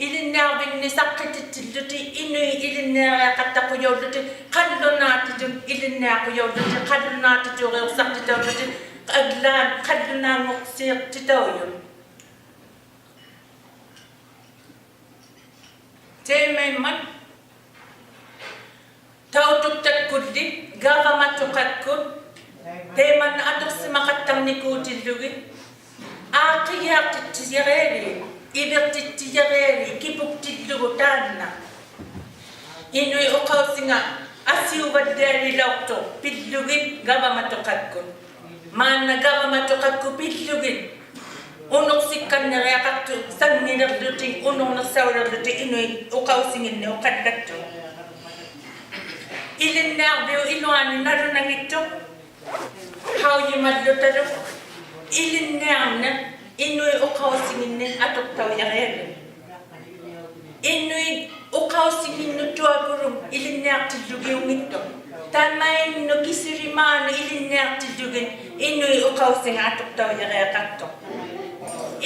ᐃᓕᓐᓂᐊᕐᕕᖕᓂ ᓴᖅᑭᑎᑦᑎᓪᓗᑎᒃ ᐃᓄᐃᑦ ᐃᓕᓐᓂᐊᕆᐊᖃᑦᑕᖁᔭᐅᓪᓗᑎᒃ, ᖃᓪᓗᓈᑎᑐᑦ ᐃᓕᓐᓂᐊᖁᔭᐅᓪᓗᑎᒃ, ᖃᓪᓗᓈᑎᑑᕆᐅᖅᓴᖅᑎᑕᐅᓪᓗᑎᒃ, ᐊᒡᓛᑦ ᖃᓪᓗᓈᖑᖅᓯᖅᑎᑕᐅᔪᑦ. ᑕᐃᒪᐃᒻᒪᑦ ᑕᐅᑐᒃᑕᒃᑯᓪᓕ ᒐᕙᒪᑐᖃᒃᑯᑦ ᑕᐃᒪᓐᓇ ᐊᑐᖅᓯᒪᖃᑦᑕᕐᓂᑰᑎᓪᓗᒋᑦ, ᐋᖅᑭᒋᐊᖅᑎᑦᑎᔭᕆᐊᓖᑦ, ᐃᕕᖅᑎᑦᑎᔭᕆᐊᓖᑦ, ᑭᐳᒃᑎᓪᓗᒍ ᑖᓐᓇ. ᐃᓄᐃᑦ ᐅᖃᐅᓯᖓ ᐊᓯᐅᕙᓪᓕᐊᓕᓚᐅᖅᑐᖅ ᐱᓪᓗᒋᑦ ᒐᕙᒪᑐᖃᒃᑯᑦ. ᒫᓐᓇ ᒐᕙᒪᑐᖃᒃᑯᑦ ᐱᓪᓗᒋᑦ ᐅᓄᖅᓯᒃᑲᓐᓂᕆᐊᖃᖅᑐᑦ ᓴᙱᓕᕐᓗᑎᒃ, ᐅᓄᕐᓂᖅᓴᐅᓕᕐᓗᑎᒃ ᐃᓄᐃᑦ ᐅᖃᐅᓯᖏᓐᓂᒃ ᐅᖃᓪᓚᒃᑐᑦ. ᐃᓕᓐᓂᐊᕐᕕᐅᑉ ᐃᓗᐊᓂ ᓇᓗᓇᙱᑦᑐᖅ ᖃᐅᔨᒪᓪᓗᑕᓗ ᐃᓕᓐᓂᐊᕐᓂᖅ ᐃᓄᐃᑦ ᐅᖃᐅᓯᖏᓐᓂᒃ ᐊᑐᖅᑕᐅᔭᕆᐊᓕᒃ. ᐃᓄᐃᑦ ᐅᖃᐅᓯᖏᓐᓄᑦ ᑐᐊᑯᓗᒃ ᐃᓕᓐᓂᐊᖅᑎᓪᓗᒋᐅᙱᑦᑐᖅ. ᑕᒪᐃᓐᓄᑦ ᑭᓱᓕᒫᓄᑦ ᐃᓕᓐᓂᐊᖅᑎᓪᓗᒋᑦ ᐃᓄᐃᑦ ᐅᖃᐅᓯᖓ ᐊᑐᖅᑕᐅᔭᕆᐊᖃᖅᑐᖅ.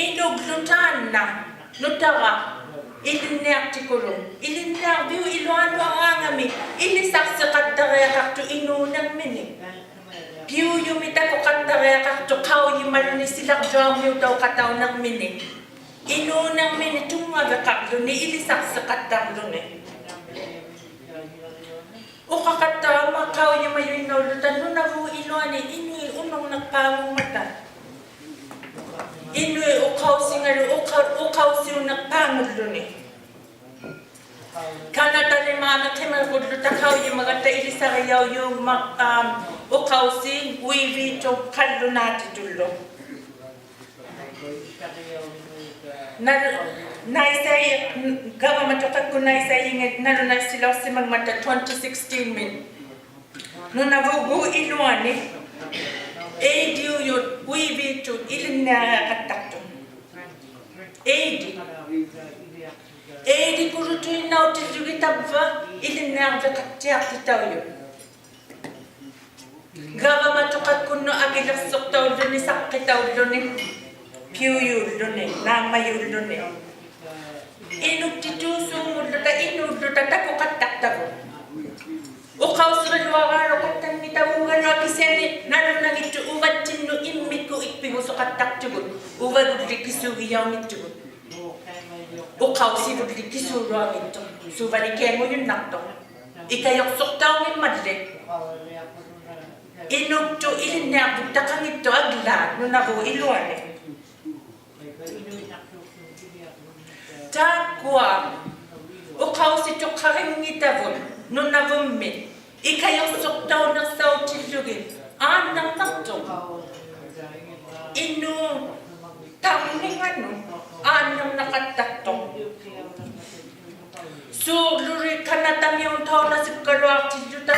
ᐃᓄᒡᓗ ᑖᓐᓇ ᓄᑕᕋ ᐃᓕᓐᓂᐊᖅᑎᑯᓗᒃ, ᐃᓕᓐᓂᐊᕐᕕᐅᑉ ᐃᓗᐊᓄᐊᕌᖓᒥ ᐃᓕᓴᖅᓯᖃᑦᑕᕆᐊᖃᖅᑐᖅ ᐃᓅᓂᕐᒥᓂᒃ. ᐱᐅᔪᒥ ᑕᑯᖃᑦᑕᕆᐊᖃᖅᑐᖅ ᖃᐅᔨᒪᓗᓂ ᓯᓚᕐᔪᐊᕐᒥᐅᑕᐅᖃᑕᐅᓂᕐᒥᓂᒃ. ᐃᓅᓂᕐᒥᓂᒃ ᑐᙵᕕᖃᕐᓗᓂ ᐃᓕᓴᖅᓯᖃᑦᑕᕐᓗᓂ. ᐅᖃᖃᑦᑕᕋᒪ ᖃᐅᔨᒪᔪᐃᓐᓇᐅᓪᓗᑕ ᓄᓇᕗᑦ ᐃᓗᐊᓂ ᐃᓄᐃᑦ ᐅᓄᕐᓂᖅᐹᖑᖕᒪᑕ. ᐃᓄᐃᑦ ᐅᖃᐅᓯᖓᓗ ᐅᖃ-, ᐅᖃᐅᓯᐅᓂᖅᐹᖑᓪᓗᓂ. ᑲᓇᑕᓕᒫᒃ ᕿᒥᕐᕈᓪᓗᑕ ᖃᐅᔨᒪᒐᑦᑕ ᐃᓕᓴᕆᔭᐅᔫᖕᒪᑦ, ᐋᒻ, ᐅᖃᐅᓰᑦ ᐅᐃᕖᑦᑐᑦ ᖃᓪᓗᓈᑎᑐᓪᓗ. ᓇᓗ-, ᓇᐃᓴᐃ-, ᒐᕙᒪᑐᖃᒃᑯᑦ ᓇᐃᓴᐃᔨᖏᑦ ᓇᓗᓇᐃᖅᓯᓚᐅᖅᓯᒪᖕᒪᑕ twenty sixteen-ᒥ. ᓄᓇᕗᑦ ᒍ ᐃᓗᐊᓂ ᐃᓕᐅᔪᑦ ᐅᐃᕖᑦᑐᑦ ᐃᓕᓐᓂᐊᕆᐊᖃᑦᑕᖅᑐᑦ. ᐃᓕ. ᐃᓕᑯᓗᑐᐃᓐᓇᐅᑎᓪᓗᒋᑦ ᑕᕝᕙ ᐃᓕᓐᓂᐊᕐᕕᖃᑦᑎᐊᖅᑎᑕᐅᔪᑦ. ᒐᕙᒪᑐᖃᒃᑯᓐᓄᑦ ᐊᑭᓕᖅᓱᖅᑕᐅᓪᓗᓂ, ᓴᖅᑭᑕᐅᓪᓗᓂ, ᐱᐅᔫᓪᓗᓂ, ᓈᒻᒪᔫᓪᓗᓂ. ᐃᓄᒃᑎᑑᓲᖑᓪᓗᑕ, ᐃᓅᓪᓗᑕ ᑕᑯᖃᑦᑕᖅᑕᕗᑦ. ᐅᖃᐅᓯᕆᓗᐊᕌᓗᖃᑦᑕᙱᑕᕗᑦ ᒐᓗᐊᖅ ᑭᓯᐊᓂ ᓇᓗᓇᙱᑦᑐᖅ ᐅᕙᑦᑎᓐᓄᑦ ᐃᒻᒥᒃᑯᑦ ᐃᒃᐱᒍᓱᖃᑦᑕᖅᑐᒍᑦ. ᐅᕙᒍᓪᓕ ᑭᓲᒋᔭᐅᙱᑦᑐᒍᑦ. ᐅᖃᐅᓯᕗᓪᓕ ᑭᓲᓗᐊᙱᑦᑐᖅ. ᓱᕙᓕ ᑭᐊᖑᔪᓐᓇᖅᑐᖅ. ᐃᑲᔪᖅᓱᖅᑕᐅᙱᒻᒪᓪᓕ. ᐃᓄᒃᑐᑦ ᐃᓕᓐᓂᐊᕐᕕᒃᑕᖃᙱᑦᑐᖅ ᐊᒡᓛᑦ ᓄᓇᕗᑦ ᐃᓗᐊᓂ. ᑖᒃᑯᐊ ᐅᖃᐅᓯᑐᖃᕆᙱᑕᕗᑦ ᓄᓇᕗᒻᒥ ᐃᑲᔪᖅᓱᖅᑕᐅᓂᖅᓴᐅᑎᓪᓗᒋᑦ ᐋᓐᓂᕐᓇᖅᑐᖅ. ᐃᓅ ᑕᕐᒥᖓᓄᑦ ᐋᓐᓂᕐᓇᖃᑦᑕᖅᑐᖅ. ᓲᕐᓗᓕ ᑲᓇᑕᒥᐅᑕᐅᓇᓱᒃᑲᓗᐊᖅᑎᓪᓗᑕ,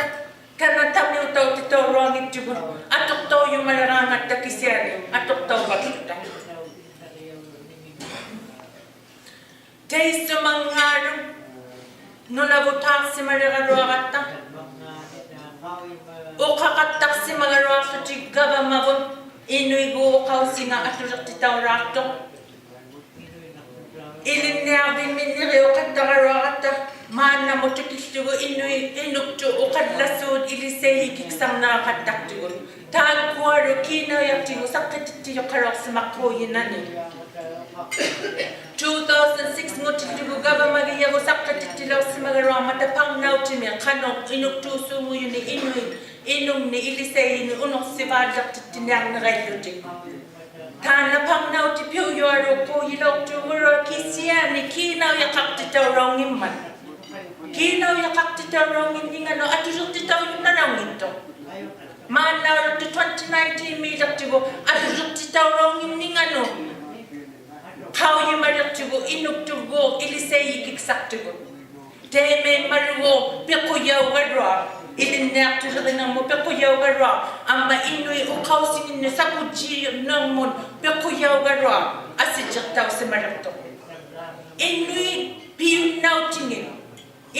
ᑲᓇᑕᒥᐅᑕᐅᑎᑕᐅᓗᐊᙱᑦᑐᒍᑦ, ᐊᑐᖅᑕᐅᔪᒪᓕᕌᖓᑦᑕ ᑭᓯᐊᓂ ᐊᑐᖅᑕᐅᕙᒃᖢᑕ. Taissumangaalu nunavutaaqsimaligaluaratta, uqaqattaqsimagaluaqłutik gavamavut Inuiguuq uqausinga atuliqtitaulaaqtuq. Ilinniarvingmi niriuqattaraluaratta maannamut tukillugu Inui-, Inuktut uqallasuut ilisaijjikiksarniaqattaqtugut. Taakkualu kiinaujaqtigu saqqitittijuqalauqsimaqqujinani. Two thousand six-ngutillugu gavamagijavut saqqitittilauqsimagaluarmata parnautimi qanuq Inuktuusuungujuni Inui-, Inungni ilisaijini unuqsivaalliqtittinniarniraillutik. Taanna parnautit piujualuuqujilauqtuuguluaq kisiani kiinaujaqaqtitaulaunngimmat. Kiinaujaqaqtitaulaunngimninganut atuliqtitaujunnalaunngittuq. Maannauliqtuq twenty nineteen-miiliqtugu atuliqtitaulaunngimninganut qaujimaliqtugu Inuktugguuq ilisaijjikiksaqtugut. Taimaimaluguuq piqujaugaluaq, ilinniaqtulirinirmut piqujaugaluaq, amma Inuit uqausinginnut sakujjiinirmut piqujaugaluaq asijjiqtausimaliqtuq. Inuit pijunnautingit,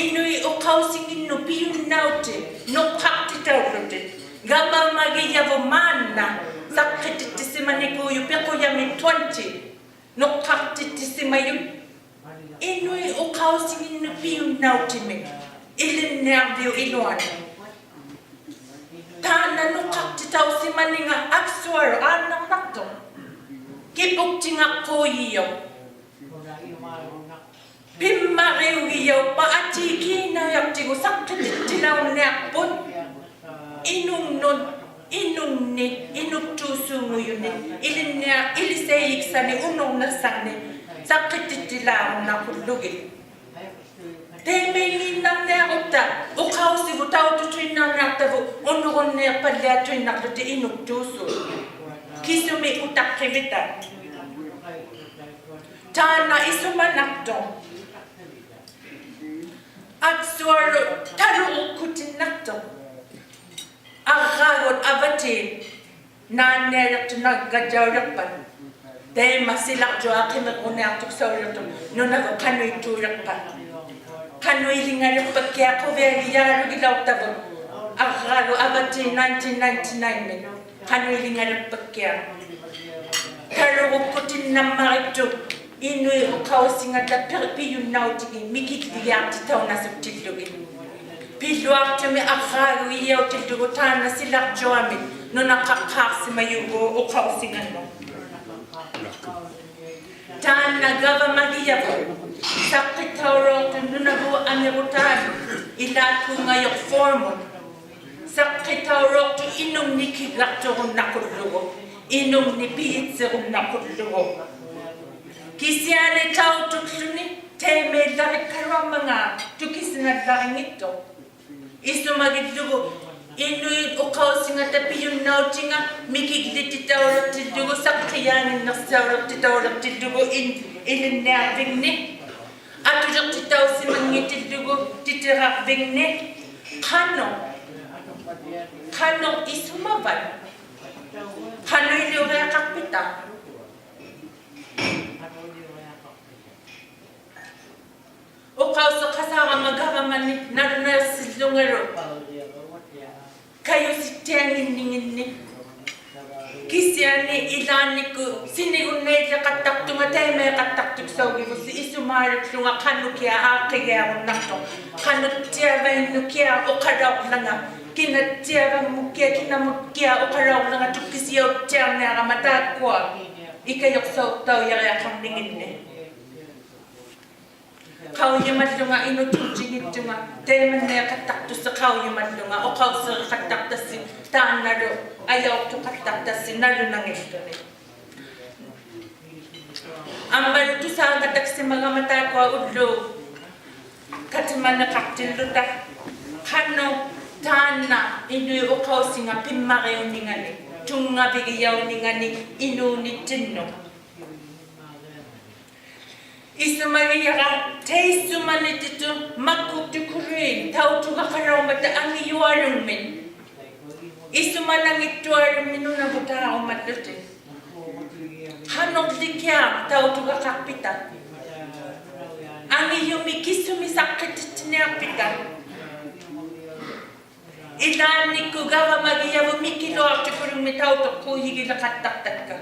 Inuit uqausinginnut pijunnautit nuqqaqtitaullutit. Gavamagijavut maanna saqqitittisimanikuujuq piqujamik twenty nuqqaqtittisimajut. Inuit uqausinginnut pijunnautimik ilinniarviup iluani. Taanna nuqqaqtitausimaninga aksualu aannarnaqtuq. Kipuktingaqquujijuq. Pimmariugijauppat atii kiinaujaqtigu saqqitittilaurniaqput. Inungnut, Inungni, Inuktuusuungujuni, ilinnia-, ilisaijjiksani unurniqsani saqqitittilaurnaqullugit. Taimainngiinnarniarutta uqausivut taututuinnarniaqtavut unurunniiqpalliatuinnaqłutik Inuktuusuuq. Kisumik utaqqivita. Taanna isumanaqtuq. Aksualu talurukkutinnaqtuq. Arraagut avatit naannialiqtut naggajauliqpat. Taima silaqjuaq qimirruniaqtuksauliqtuq. Nunavut qanuittuuliqpat. Qanuilingaliqpakkiaq quviagijaalugilauqtavut. Arraagut avatit nineteen ninety-nine-mi. Qanuilingaliqpakkiaq. Talurukkutinnammariktuq Inuit uqausingata pi-, pijunnautigit mikigligaqtitaunasuktillugit. Pilluaqtumi arraaguijautillugu taanna silaqjuamik nunaqaqqaaqsimajuguuq uqausingannut. Taanna gavamagijavut saqqitaulauqtuq Nunavut angirutaanut ilaakkuungajuq form-ut. Saqqitaulauqtuq inungnik kiggaqturunnaqullugu, inungnik pijitsirunnaqullugu. Kisiani tautukłuni taimaillarikkaluarmangaat tukisinallarinngittut. Isumagillugu Inuit uqausingata pijunnautinga mikiglititauliqtillugu, saqqijaanginniqsauliqtitauliqtillugu in-, ilinniarvingni. Atuliqtitausimanngitillugu titirarvingni. Qanuq, qanuq isumavat? Qanuiliuriaqaqpita? Uqausiqasaurama gavamani nalunaiqsillungalu kajusittiannginninginni. Kisiani ilaannikkut sinigunnaiqattaqtunga taimaiqattaqtuksaugivusi isumaalikłunga qanukiaq aaqqigiarunnaqtuq. Qanuttiavainnukkiaq uqalaurlanga, kinattiavammukkiaq kinamutkiaq uqalaurlanga tukkisiauttiarniarama taakkua ikajuqsauqtaujariaqarninginni. Qaujimallunga inutuutinngittunga, taimannaiqattaqtusi qaujimallunga, uqausiriqattaqtasi, taannalu ajauqtuqattaqtasi nalunanngilluni. Ammalu tusaangataksimagama taakkua ullut katimaniqaqtilluta, qanuq taanna Inuit uqausinga pimmariuningani, tunngavigijauningani inuunittinnut. Isumagijara taissumanititut makkuktukuluit tautugaqalaurmata angijualungmit. Isumananngittualungmit nunavutaarumallutik. Qanurlikiaq tautugaqaqpita? ᐊᖏᔪᒥ ᑭᓱᒥᒃ ᓴᖅᑭᑎᑦᑎᓂᐊᖅᐱᑕ? ᐃᓛᓐᓂᒃᑯᑦ ᒐᕙᒪᒋᔭᕗᑦ ᒥᑭᓗᐊᖅᑎᑯᓗᖕᒥᒃ ᑕᐅᑐᖅᑰᔨᒋᓕᖃᑦᑕᖅ ᑕᒃᑲ.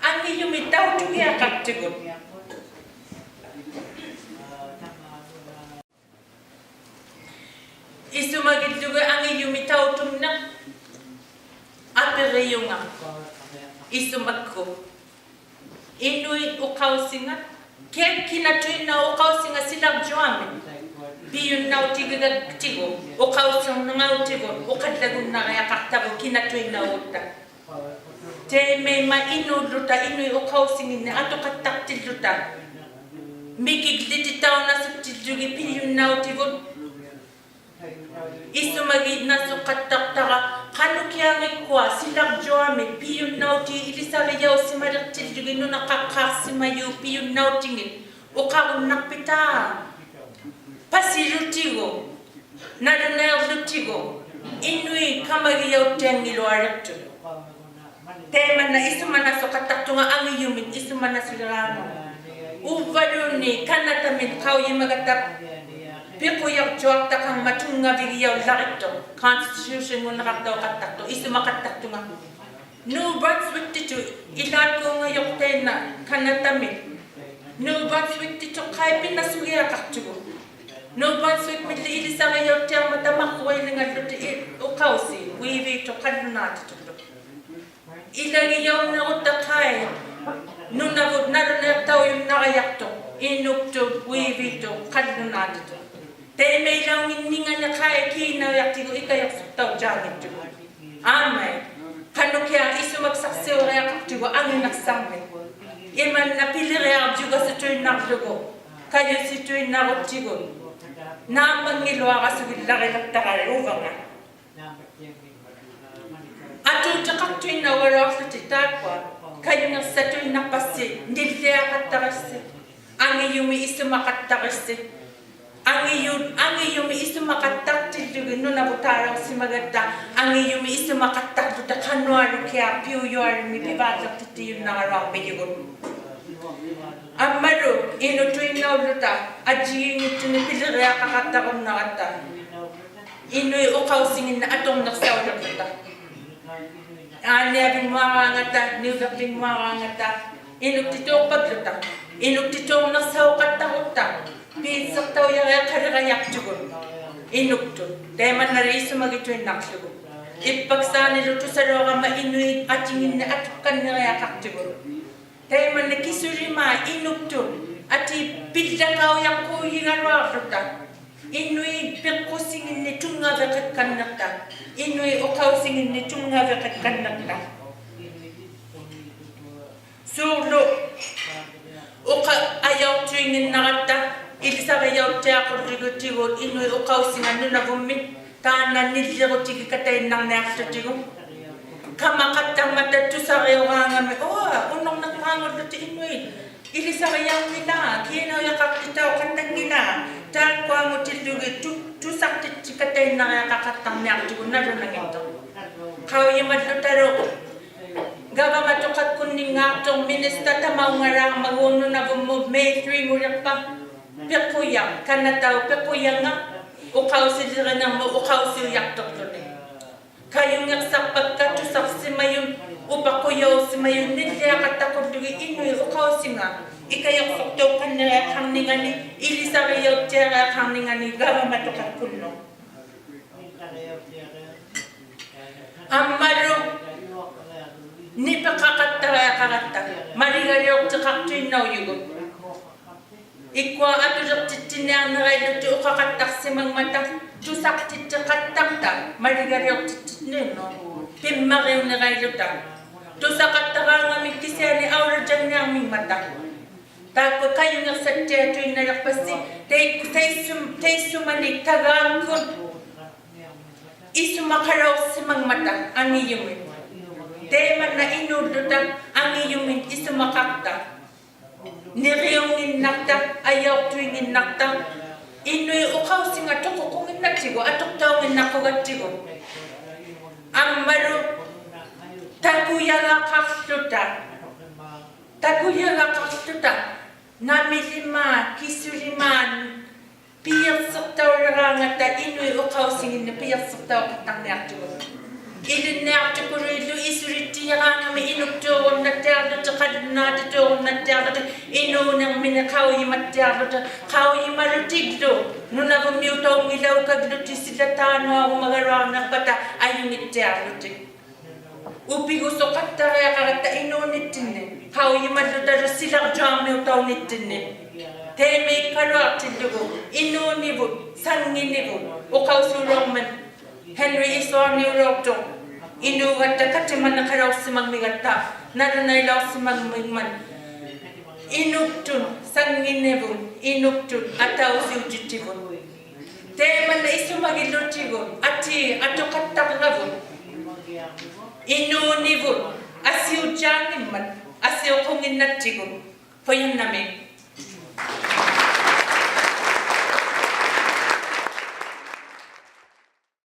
ᐊᖏᔪᒥᒃ ᑕᐅᑐᒋᐊᖃᖅᑐᒍᑦ. ᐃᓱᒪᒋᓪᓗᒍ ᐊᖏᔪᒥᒃ ᑕᐅᑐᓐᓇᖅ ᐊᐱᕆᔪᖓ. ᐃᓱᒪᒃᑯᑦ ᐃᓄᐃᑦ ᐅᖃᐅᓯᖓ, ᑭ-, ᑭᓇᑐᐃᓐᓇᐅᑉ ᐅᖃᐅᓯᖓ ᓯᓚᕐᔪᐊᒥ ᐱᔪᓐᓇᐅᑎᒋᒐᒃᑎᒍ, ᐅᖃᐅᓯᕐᓇᖓᐅᑎᒍ, ᐅᖃᓪᓚᒍᓐᓇᕆᐊᖃᖅᑕᕗᑦ ᑭᓇᑐᐃᓐᓇᐅᑉᑕ. ᑕᐃᒪᐃᒻᒪᑦ ᐃᓅᓪᓗᑕ ᐃᓄᐃᑦ ᐅᖃᐅᓯᖏᓐᓂᒃ ᐊᑐᖃᑦᑕᖅᑎᓪᓗᑕ. ᒥᑭᒡᓕᑎᑕᐅᓇᓱᒃᑎᓪᓗᒋᑦ ᐱᔪᓐᓇᐅᑎᕗᑦ. ᐃᓱᒪᒋᓇᓱᖃᑦᑕᖅᑕᕋ, ᖃᓄᑭᐊᖅ ᐃᒃᑯᐊ ᓯᓚᕐᔪᐊᒥ ᐱᔪᓐᓇᐅᑏᑦ ᐃᓕᓴᕆᔭᐅᓯᒪᓕᖅᑎᓪᓗᒋᑦ ᓄᓇᖃᖅᑳᖅᓯᒪᔪᑦ ᐱᔪᓐᓇᐅᑎᖏᑦ ᐅᖃᕈᓐᓇᖅᐱᑕ? ᐸᓯᓗᑎᒍ, ᓇᓗᓇᐃᕐᓗᑎᒍ, ᐃᓄᐃᑦ ᑲᒪᒋᔭᐅᑦᑎᐊᙱᓗᐊᓕᖅᑐᓗ. ᑕᐃᒪᓐᓇ ᐃᓱᒪᓇᓱᖃᑦᑕᖅᑐᖓ ᐊᖏᔪᒥᒃ ᐃᓱᒪᓇᓱᓕᕌᖓᒪ. ᐅᕝᕙᓘᓐᓃᑦ ᑲᓇᑕᒥᑦ ᖃᐅᔨᒪᒐᑦᑕ ᐱᖁᔭᕐᔪᐊᖅᑕᖃᕐᒪᑦ ᑐᙵᕕᒋᔭᐅᓪᓚᕆᒃᑐᖅ, constitution-ᖑᓂᕋᖅᑕᐅᖃᑦᑕᖅᑐᖅ, ᐃᓱᒪᖃᑦᑕᖅᑐᖓ. New Brunswick-ᑎᑐᑦ ᐃᓛᒃᑰᖓᔪᖅ ᑕᐃᓐᓇ ᑲᓇᑕᒥᑦ. New Brunswick-ᑎᑐᑦ ᖃᐃ ᐱᓇᓱᒋᐊᖃᖅᑐᒍᑦ. New Brunswick-ᒥᓪᓕ ᐃᓕᓴᕆᔭᐅᑦᑎᐊᕐᒪᑕ ᒪᕐᕈᐊᐃᓕᖓᓪᓗᑎᒃ ᐅᖃᐅᓰᑦ, ᐅᐃᕖᑦᑐᑦ ᖃᓪᓗᓈᑎᑐᓪᓗ. ᐃᓚᒋᔭᐅᓐᓂᕈᑦᑕ ᖃᐃ ᓄᓇᕗᑦ ᓇᓗᓇᐃᖅᑕᐅᔪᓐᓇᕋᔭᖅᑐᖅ, ᐃᓄᒃᑐᑦ, ᐅᐃᕖᑦᑐᑦ, ᖃᓪᓗᓈᑎᑐᑦ. ᑕᐃᒪᐃᓚᐅᙱᓐᓂᖓᓂ ᖃᐃ ᑮᓇᐅᔭᖅᑎᒍᑦ ᐃᑲᔪᖅᓱᖅᑕᐅᔾᔮᙱᑦᑐᒍᑦ. ᐋᒪᐃ. ᖃᓄᑭᐊᖅ ᐃᓱᒪᒃᓴᖅᓯᐅᕆᐊᖃᖅᑐᒍᑦ ᐊᖏᓂᖅᓴᒥᒃ. ᐃᒪᓐᓇ ᐱᓕᕆᐊᕐᔪᒐᓱᑐᐃᓐᓇᕐᓗᒍ, ᑲᔪᓯᑐᐃᓐᓇᕈᑦᑎᒍᑦ. ᓈᒻᒪᙱᓗᐊᕋᓱᒋᓪᓚᕆᓕᖅᑕᕋ ᐅᕙᖓ. ᐊᑑᑎᖃᖅᑐᐃᓐᓇᐅᒐᓗᐊᖅᖢᑎᒃ ᑖᒃᑯᐊ ᑲᔪᖏᖅᓴᑐᐃᓐᓇᖅᐸᔅᓯ ᓂᓪᓕᐊᖃᑦᑕᕆᔅᓯ, ᐊᖏᔪᒥᒃ ᐃᓱᒪᖃᑦᑕᕆᔅᓯ. ᐊᖏᔪ-, ᐊᖏᔪᒥᒃ ᐃᓱᒪᖃᑦᑕᖅᑎᓪᓗᒋᑦ ᓄᓇᕗᑦᑖᓚᐅᖅᓯᒪᒐᑦᑕ, ᐊᖏᔪᒥᒃ ᐃᓱᒪᖃᑦᑕᖅᖢᑕ ᖃᓄᐊᓗᑭᐊᖅ ᐱᐅᔪᐊᓗᖕᒥᒃ ᐱᕚᓪᓕᖅᑎᑦᑎᔪᓐᓇᕋᓗᐊᕐᒥᔪᒍᑦ. ᐊᒻᒪᓗ ᐃᓄᑐᐃᓐᓇᐅᓪᓗᑕ ᐊᔾᔨᒌᙱᑦᑐᓂᒃ ᐱᓕᕆᐊᖃᖃᑦᑕᕈᓐᓇᕋᑦᑕ. ᐃᓄᐃᑦ ᐅᖃᐅᓯᖏᓐᓂᒃ ᐊᑐᕐᓂᖅᓴᐅᓕᖅᖢᑕ. ᐋᓐᓂᐊᕕᙳᐊᕌᖓᑕ, ᓂᐅᕕᕐᕕᙳᐊᕌᖓᑕ, ᐃᓄᒃᑎᑑᖅᐸᒃᖢᑕ. ᐃᓄᒃᑎᑑᕐᓂᖅᓴᐅᖃᑦᑕᕈᑦᑕ. ᐲᑦᓴᖅᑕᐅᔭᕆᐊᖃᓕᕋᔭᖅᑐᒍᑦ ᐃᓄᒃᑐᑦ. ᑕᐃᒪᓐᓇᓕ ᐃᓱᒪᒋᑐᐃᓐᓇᕐᓗᒍ. ᐃᑉᐸᒃᓵᓂᓗ ᑐᓴᓚᐅᕋᒪ ᐃᓄᐃᑦ ᐊᑎᖏᓐᓂᒃ ᐊᑐᒃᑲᓐᓂᕆᐊᖃᖅᑐᒍᑦ. ᑕᐃᒪᓐᓇ ᑭᓱᓕᒫᑦ ᐃᓄᒃᑐᑦ ᐊᑎ ᐱᓪᓚᖃᐅᔭᖅᑰᔨᒐᓗᐊᕐᓗᑕ. ᐃᓄᐃᑦ ᐱᖅᑯᓯᖏᓐᓂᒃ ᑐᙵᕕᖃᒃᑲᓐᓂᖅᑕ. ᐃᓄᐃᑦ ᐅᖃᐅᓯᖏᓐᓂᒃ ᑐᙵᕕᖃᒃᑲᓐᓂᖅᑕ. ᓲᕐᓗ ᐅᖃ-, ᐊᔭᐅᖅᑐᐃᖏᓐᓇᕋᑦᑕ, ᐃᓕᓴᕆᔭᐅᑦᑎᐊᖁᓪᓗᒍ ᑎᒍᑦ ᐃᓄᐃᑦ ᐅᖃᐅᓯᖓ ᓄᓇᕗᒻᒥ, ᑖᓐᓇ ᓂᓪᓕᕈᑎᒋᑲᑕᐃᓐᓇᕐᓂᐊᖅᖢᑎᒍ. ᑲᒪᖃᑦᑕᕐᒪᑕ ᑐᓴᕆᐅᕌᖓᒥ, ᐆ, ᐅᓄᕐᓂᖅᐹᖑᓪᓗᑎᒃ ᐃᓄᐃᑦ ᐃᓕᓴᕆᔭᐅᙱᓚ, ᑮᓇᐅᔭᖃᖅᑎᑕᐅᖃᑦᑕᙱᓚ, ᑖᒃᑯᐊᖑᑎᓪᓗᒋᑦ ᑐ-, ᑐᓴᖅᑎᑦᑎᑲᑕᐃᓐᓇᕆᐊᖃᖃᑦᑕᕐᓂᐊᖅᑐᒍᑦ ᓇᓗᓇᙱᑦᑐᖅ. ᖃᐅᔨᒪᓪᓗᑕᓗ, ᒐᕙᒪᑐᖃᒃᑯᓐᓂᙶᖅᑐᖅ ᒥᓂᔅᑕ ᑕᒪᐅᙵᓛᕐᒪᒎᖅ ᓄᓇᕗᒻᒧᑦ May three-ᖑᓕᖅᐸᑦ, ᐱᖁᔭᖅ, ᑲᓇᑕᐅᑉ ᐱᖁᔭᖓ, ᐅᖃᐅᓯᓕᕆᓂᕐᒧᑦ ᐅᖃᐅᓯᐅᔭᖅᑐᕐᓗᓂ. ᑲᔪᖏᖅᓴᖅᐸᒃᑲ ᑐᓴᖅᓯᒪᔪᑦ, ᐅᐸᖁᔭᐅᓯᒪᔪᑦ, ᓂᓪᓕᐊᖃᑦᑕᖁᓪᓗᒋᑦ ᐃᓄᐃᑦ ᐅᖃᐅᓯᖓ, ᐃᑲᔪᖅᓱᖅᑕᐅᖃᓐᓂᕆᐊᖃᕐᓂᖓᓂᒃ, ᐃᓕᓴᕆᔭᐅᑦᑎᐊᕆᐊᖃᕐᓂᖓᓂᒃ ᒐᕙᒪᑐᖃᒃᑯᓐᓄᑦ. ᐊᒻᒪᓗ ᓂᐱᖃᖃᑦᑕᕆᐊᖃᕋᑦᑕ, ᒪᓕᒐᓕᐅᖅᑎᖃᖅᑐᐃᓐᓇᐅᔪᒍᑦ. ᐃᒃᑯᐊ ᐊᑐᓕᖅᑎᑦᑎᓂᐊᕐᓂᕋᐃᓪᓗᑎᒃ ᐅᖃᖃᑦᑕᖅᓯᒪᖕᒪᑕ, ᑐᓴᖅᑎᑦᑎᖃᑦᑕᖅᑕ, ᒪᓕᒐᓕᐅᖅᑎᑦᑎᓐᓄᑦ, ᐱᒻᒪᕆᐅᓂᕋᐃᓪᓗᑕ. ᑐᓴᖃᑦᑕᕌᖓᒥᒃ ᑭᓯᐊᓂ ᐊᐅᓚᔾᔭᖕᓂᐊᕐᒥᖕᒪᑕ. ᑖᒃᑯᐊ ᑲᔪᖏᖅᓴᑦᑎᐊᑐᐃᓐᓇᓕᖅᐸᔅᓯ, ᑕᐃ-, ᑕᐃᔅᓱᒪ-, ᑕᐃᔅᓱᒪᓂᒃ ᑕᒑᒃᑯᑦ ᐃᓱᒪᖃᓚᐅᖅᓯᒪᖕᒪᑕ ᐊᖏᔪᒥᒃ. ᑕᐃᒪᓐᓇ ᐃᓅᓪᓗᑕ ᐊᖏᔪᒥᒃ ᐃᓱᒪᖃᖅᑕ. ᓂᕆᐅᙱᓐᓇᖅᑕ, ᐊᔭᐅᖅᑐᐃᙱᓐᓇᖅᑕ. ᐃᓄᐃᑦ ᐅᖃᐅᓯᖓ ᑐᖁᖁᙱᓐᓇᑦᑎᒍ, ᐊᑐᖅᑕᐅᙱᓐᓇᖁᒐᑦᑎᒍ. ᐊᒻᒪᓗ ᑕᑯᔭᒐᖃᖅᖢᑕ. ᑕᑯᔭᒐᖃᖅᖢᑕ. ᓇᒥᓕᒫᑦ, ᑭᓱᓕᒫᑦ ᐱᔭᕐᓱᖅᑕᐅᓕᕌᖓᑕ ᐃᓄᐃᑦ ᐅᖃᐅᓯᖏᓐᓂᒃ ᐱᔭᕐᓱᖅᑕᐅᖃᑦᑕᕐᓂᐊᕐᑐᒍᑦ. ᐃᓕᓐᓂᐊᕐᑐᑯᓗᐃᓪᓗ ᐃᓱᓕᑦᑎᐊᕌᖓᒥᒃ ᐃᓄᒃᑑᕈᓐᓇᑦᑎᐊᕐᓗᑎᒃ, ᖃᓪᓗᓈᑎᑑᕈᓐᓇᑦᑎᐊᕐᓗᑎᒃ, ᐃᓅᓂᕐᒥᓂᒃ ᖃᐅᔨᒪᑦᑎᐊᕐᓗᑎᒃ, ᖃᐅᔨᒪᓗᑎᒡᓗ ᓄᓇᕗᒻᒥᐅᑕᐅᙱᓚᐅᑲᒡᓗᑎᒃ ᓯᓚᑖᓄᐊᕈᒪᒐᓗᐊᕐᓂᖅᐸᑕ ᐊᔪᙱᑦᑎᐊᕐᓗᑎᒃ. ᐅᐱᒍᓱᖃᑦᑕᕆᐊᖃᕋᑦᑕ ᐃᓅᓂᑦᑎᓐᓂᒃ, ᖃᐅᔨᒪᓪᓗᑕᓗ ᓯᓚᕐᔪᐊᕐᒥᐅᑕᐅᓂᑦᑎᓐᓂᒃ. ᑕᐃᒪᐃᒃᑲᓗᐊᖅᑎᓪᓗᒍ, ᐃᓅᓂᕗᑦ, ᓴᙱᓂᕗᑦ, ᐅᖃᐅᓲᓗᐊᕐᒪᑦ Henry Eyring-ᓂᐅᓚᐅᖅᑐᖅ, ᐃᓅᒐᑦᑕ ᑲᑎᒪᓂᖃᓚᐅᖅᓯᒪᖕᒥᒐᑦᑕ, ᓇᓗᓇᐃᓚᐅᖅᓯᒪᖕᒥᖕᒪᑦ. ᐃᓄᒃᑐᑦ ᓴᙱᓂᕗᑦ, ᐃᓄᒃᑐᑦ ᐊᑕᐅᓯᐅᔾᔪᑎᕗᑦ. ᑕᐃᒪᓐᓇ ᐃᓱᒪᒋᓪᓗᑎᒍᑦ, ᐊᑏ ᐊᑐᖃᑦᑕᕐᓚᕗᑦ. ᐃᓅᓂᕗᑦ, ᐊᓯᐅᔾᔮᙱᒻᒪᑦ, ᐊᓯᐅᖁᙱᓐᓇᑦᑎᒍᑦ. ᖁᔭᓐᓇᒦᒃ.